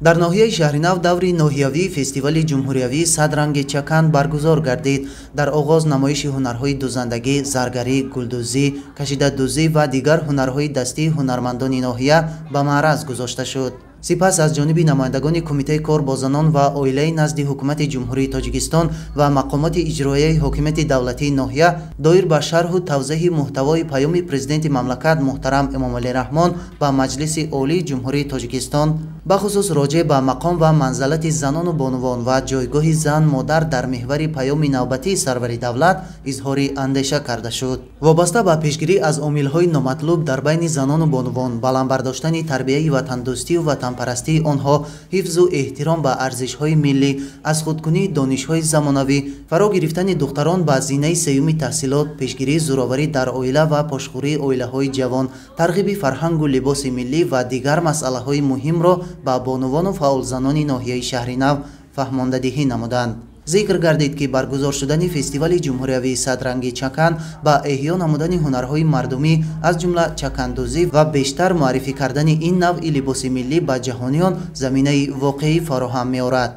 Дар ноҳияи Шаҳринав даври ноҳиявии фестивали ҷумҳуриявии «Сад ранги чакан» баргузор гардид. Дар оғоз намоиши ҳунарҳои дузандагӣ, заргарӣ, гулдӯзӣ, кашидадӯзӣ ва дигар ҳунарҳои дастии ҳунармандони ноҳия ба маъраз гузошта шуд. Сипас аз ҷониби намояндагони Кумитаи кор бо занон ва оилаи назди Ҳукумати Ҷумҳурии Тоҷикистон ва мақомоти иҷроияи ҳокимияти давлатии ноҳия доир ба шарҳу тавзеҳи муҳтавои паёми Президенти мамлакат муҳтарам Эмомалӣ Раҳмон ба Маҷлиси Олии Ҷумҳурии Тоҷикистон, бахусус роҷеъ ба мақом ва манзалати занону бонувон ва ҷойгоҳи зан модар дар меҳвари паёми навбатии сарвари давлат изҳори андеша карда шуд. Вобаста ба пешгирӣ аз омилҳои номатлуб дар байни занону бонувон, баланд бардоштани тарбияи ватандӯстию ватанпарастии онҳо, ҳифзу эҳтиром ба арзишҳои миллӣ, аз худкунии донишҳои замонавӣ, фаро гирифтани духтарон ба зинаи сеюми таҳсилот, пешгирии зӯроварӣ дар оила ва пошхӯрии оилаҳои ҷавон, тарғиби фарҳангу либоси миллӣ ва дигар масъалаҳои муҳимро ба бонувану фаъолзанони ноҳияи Шаҳринав фаҳмондадиҳӣ намуданд. Зикр гардид, ки баргузор шудани фестивали ҷумҳуриявии «Садранги чакан» ба эҳё намудани ҳунарҳои мардумӣ, аз ҷумла чакандӯзӣ, ва бештар муаррифӣ кардани ин навъи либоси миллӣ ба ҷаҳониён заминаи воқеӣ фароҳам меорад.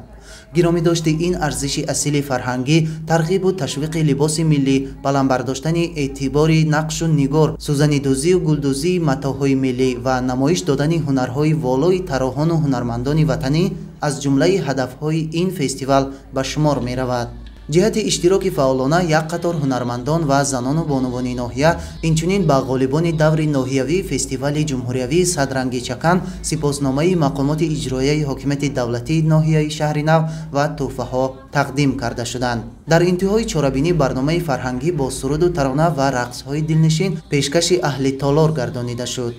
Гиромӣ дошти ин арзиши асили фарҳангӣ, тарғибу ташвиқи либоси миллӣ, баланд бардоштани эътибори нақшу нигор, сӯзанидӯзию гулдӯзии матоъҳои миллӣ ва намоиш додани ҳунарҳои волои тарроҳону ҳунармандони ватанӣ аз ҷумлаи ҳадафҳои ин фестивал ба шумор меравад. Ҷиҳати иштироки фаъолона як қатор ҳунармандон ва занону бонувони ноҳия, инчунин ба ғолибони даври ноҳиявии фестивали ҷумҳуриявии «Садранги чакан» сипосномаи мақомоти иҷроияи ҳокимияти давлатии ноҳияи Шаҳринав ва тӯҳфаҳо тақдим карда шуданд. Дар интиҳои чорабинӣ барномаи фарҳангӣ бо суруду тарона ва рақсҳои дилнишин пешкаши аҳли толор гардонида шуд.